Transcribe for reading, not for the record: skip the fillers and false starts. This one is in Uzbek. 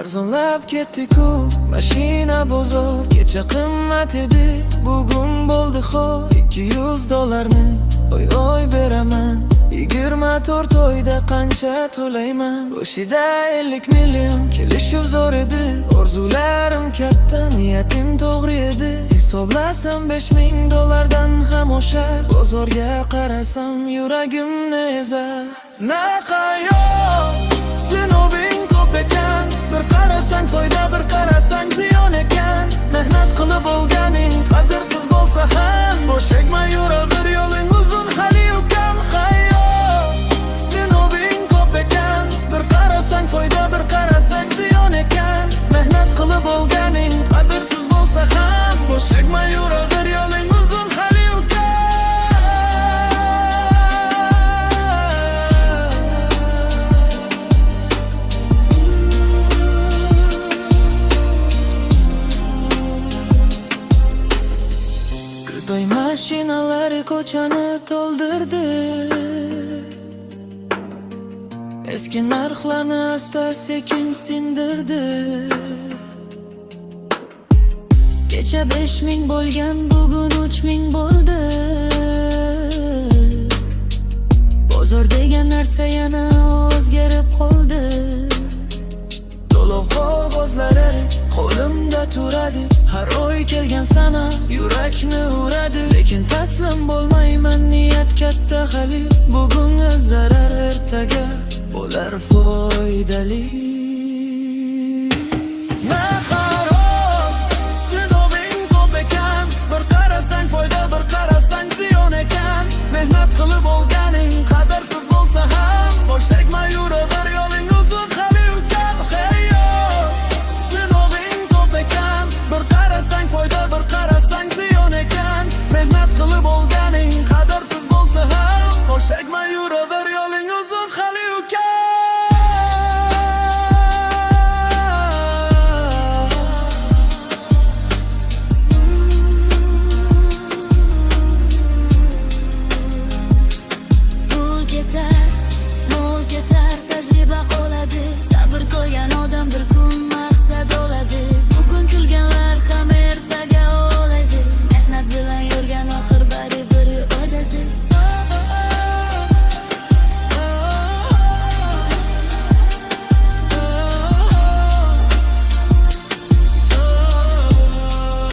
Arzonlab ketdi-ku mashina bozor. Kecha qimmat edi, bugun bo'ldi xor. 200 dollarni oy oy beraman. 24 oyda qancha to'layman? Boshida 50 million kelishuv zo'r edi. Orzularim katta, niyatim to'g'ri edi. Hisoblasam, 5000 dollardan ham oshar. Bozorga qarasam, yuragimni ezar. Narx hayot sinoving ko'p ekan. Bir qarasang foyda, bir qarasang ziyon ekan. Mehnat qilib olganing qadrsiz bo'lsa ham, bosh egma, yuraver, yo'ling uzun hali, ukam. Hayot sinoving ko'p ekan. Bir qarasang foyda, bir qarasang ziyon ekan. Mehnat qilib olganing qadrsiz bo'lsa ham, bosh egma, yuraver, yo'ling uzun hali, ukam. Крутой mashinalar ko'chani to'ldirdi. Eski narxlarni asta sekin sindirdi. Kecha 5000 bo'lgan, bugun 3000 bo'ldi. Bozor degan narsa yana o'zgarib qoldi. To'lov qog'ozlari qo'limda turadi. Har oy kelgan sana yurakni uradi. Lekin taslim bo'lmayman, niyat katta hali. Bugungi zarar ertaga bo'lar foydali.